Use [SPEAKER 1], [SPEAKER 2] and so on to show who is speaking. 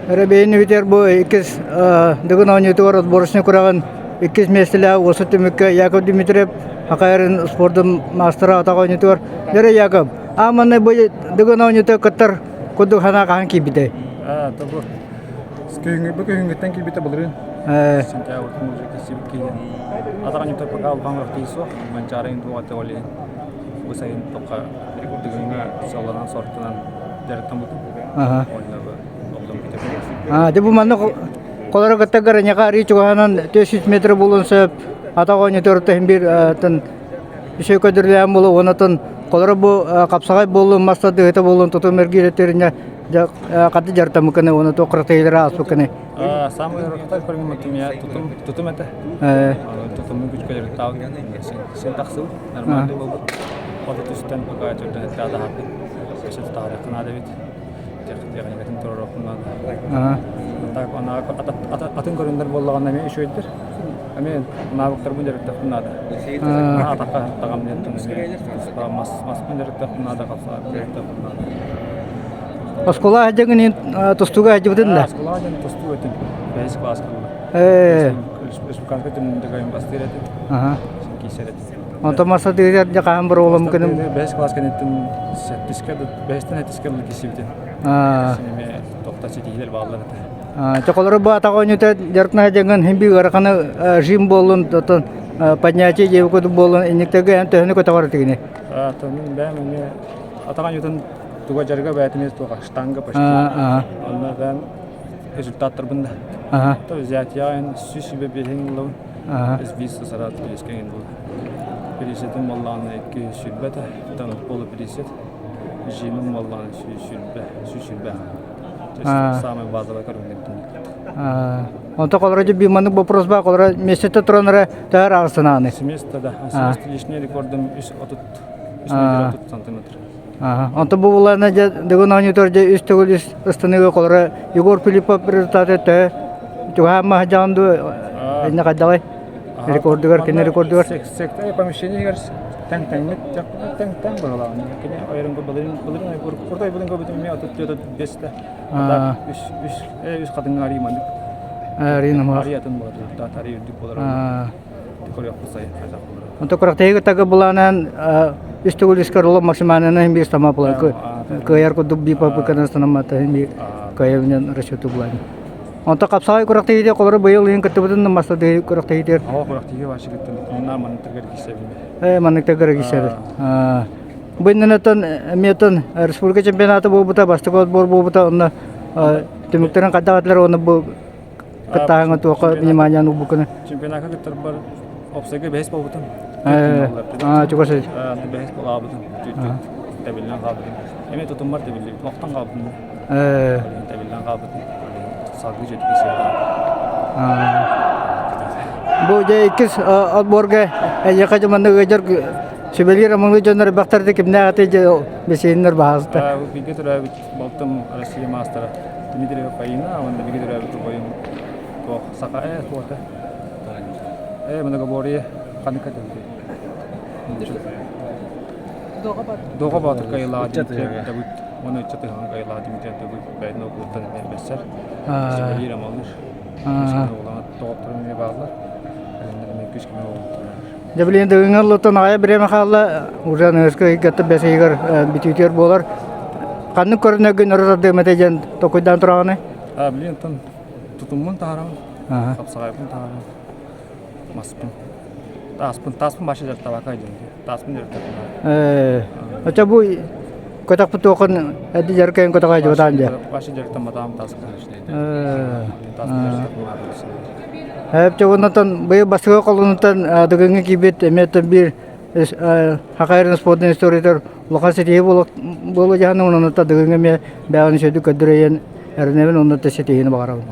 [SPEAKER 1] Өрөбүөнүбүтүгэр бу иккис Дыгын оонньуутугар отборочнай күрэҕин иккис миэстэлээх уоса түмүккэ Яков Дмитриев Хахайрын спордун маастара атах оонньуутугар Дөрө Яков, аа манна бу Дыгын оонньуута кыттар курдук санаа хаһан киирбитэй?
[SPEAKER 2] Аа, то бу күһүҥҥү бу күһүҥҥүттэн киирбитэ былырыын. Сентябрьтан уже киирсибит киһи. Атах оонньуута пока улахан кыахтыы суох. Манчаарыйын туоҕа ол иһин бу сайын тоққа Дыгыҥҥа сыалланан сортунан дьарыктаммытым. Уонна бу
[SPEAKER 1] Аа, дьэ бу манна холоро кытта гыраньаха арыы чугаһынан 400 метр буолуон сөп. Атах оонньотор иһин биир тын үсө көдүрлээн буолу уонатын холоро бу хапсаҕай буоллун мас тардыһыта буоллун тутум эргиирэттеринэ дьэ хаты дьартамыкыны уона туох кыратыйлары ааспыккыны.
[SPEAKER 2] Самый ыарахатар көрүҥүм я тутум тутум этэ. Тутумун күчкө дьарыктаабыт син тахсыбыт нормальный буолбут. Хоту түстэн пока төрдө таһаарбыт. Өссө таһаарыахха наада эбит. Тиэхиньикэтин туруоруохпун наада. Так атын көрүҥнэр буоллаҕына эмиэ үчүгэйдэр. Эмиэ навыктарбын дьарыктахпын наада. Атахха таҕам диэн мас маспын дьарыктахпын наада, хапсаҕайбын дьарыктахпын наада.
[SPEAKER 1] Оскуола сылдьаҥын тустууга сылдьыбытын да?
[SPEAKER 2] Оскуолаҕа дьон тустуу этим. Бэһис класска
[SPEAKER 1] Ээ.
[SPEAKER 2] Республиканскай түмүндэгайым бастыыр этим. Киисэр этим.
[SPEAKER 1] Онтон маса тыытар дьэ хаһан боруолам кыным?
[SPEAKER 2] Бэһис класс кэнниттэн сэттискэ бэһистэн сэттискэ дылы киирсибитим. Эмиэ тохто ситиһиилэр бааллар этэ.
[SPEAKER 1] Чоколору бу атах оонньуута дьарыктана дьаҥын хин би ыараханы жим буоллун, отон поднятие диэбит буоллун, инниктэргэ эн төһөнү көтөҕөр этигини?
[SPEAKER 2] Мин бэйэм эмиэ атах оонньуутун туга дьарыга бэйэтин туох штанга почти. Онно бэйэм результаттарбын да. То взятие 125 ыллабын. Биис сарат кириэскэ буол. Пересетин буоллаҕына 220 этэ, полупересет. Жимин буоллаҕына 120, 120. Самый базовый көрүҥнэрдин.
[SPEAKER 1] Онто колоро би маннык вопрос ба колоро месяцте туран эрэ төһөр аҕысынааны.
[SPEAKER 2] Семестр да, семестр лишний рекордум 3 30 сантиметр.
[SPEAKER 1] Онто бу булана дьэ дыгын оонньуутар дьэ үс төгүл үс ыстаныыга холоро Егор Филиппов результаты төһө чугаһаан маһдьаҕын дуу инне хайдаҕай рекордугар кини рекордугар
[SPEAKER 2] Секта помещениегэр тэҥ тэҥмит тэҥ тэҥ быһылаан кини ойорун былырын былырын курдай былын көбүтүм эмиэ 34 5 да үс үс үс хатыҥҥа арый маннык
[SPEAKER 1] арый
[SPEAKER 2] арый атын болар арый үрдүк болар
[SPEAKER 1] Онто күрэхтэһиигэ тагы былаанан үс төгүл үскэ руло максимальнынан биир сама кыайар курдук биир попытканан санаммата биир кыайабынан расчету булаан. Онто хапсаҕай күрэхтэһиитэ холоро быйыл ыйын кыттыбытын мастады күрэхтэһиитигэр.
[SPEAKER 2] Ава күрэхтэһии вообще кыттыбытын манныктарга киирсэбин.
[SPEAKER 1] Э манныктарга киирсэбин. Бу иннинэтэн эмиэтэн республика чемпионата буолбута, бастакы отбор буолбута, онно түмүктэрин хайдах этилэр уонна бу Кыттааһыҥҥа туохха внимание уурбуккуна?
[SPEAKER 2] Чемпионакка кыттарбар опсайга бэһис буолбутум.
[SPEAKER 1] Чугас
[SPEAKER 2] Бэһис буолаабытым. Тэбиллэн хаалбытым. Эмиэ тутуммар тэбиллибит. Охтон хаалбытым. Тэбиллэн хаалбытым. Салгыы дьиэтигэр сиэҕэ.
[SPEAKER 1] Бу дьэ иккис отборга эйиэхэ дьэ маннык ыалдьар сүбэлиир амалыы дьоннор элбэхтэр кимнээх этэй дьэ бэсиэннэр баһаалыста.
[SPEAKER 2] Бииргэ төрөөбүт Балтым Россия маастара Дмитриева Фаина уонна биһиги төрөөбүт убайым туох саха ээ туота ээ многоборье ханнык этэ Дога Боотур кайылаа Дмитриев Давыд уонна ыччат ыһаҕын кайылаа Дмитриев Давыд бэйэтин окуттан эмиэ бэссэр сүбэлиир амалыыр доҕотторум эмиэ бааллар эмиэ күс кэмэ буолбуттар
[SPEAKER 1] Дьэ билигин Дыгыҥҥа ыллыттан аҕыйах бириэмэ хаалла, уже аныгыскы ыйга бэс ыйыгар бүтүүтүгэр буолар. Ханнык көрүнэргин өрө тардыам этэ диэн толкуйдаан тураҕыный?
[SPEAKER 2] А, билигин оттон тутуммун таһаарабын, хапсаҕайбын таһаарабын, маспын. Тааспын, тааспын башы дьарыктабакка диэн. Тааспын дьарыктабын.
[SPEAKER 1] Ээ, оччо бу көтөхпүт туохун эдди дьарыкайын көтөҕөй дьыбатаан дьэ.
[SPEAKER 2] Башы дьарыктамматаҕым тааска.
[SPEAKER 1] Ээ,
[SPEAKER 2] Тааспын дьарыктамматаҕым.
[SPEAKER 1] Эптэ уоннатан быйыл бастакы колонуттан Дыгыҥҥа киирбит эмиэ биир Хахайрын спортун историятыгар улахан ситиһии буолуо дьаһанна онон Дыгыҥҥа эмиэ бэҕэни сөдү көрдөрөйөн эрэнэбин онно ситиһиини баҕарабын.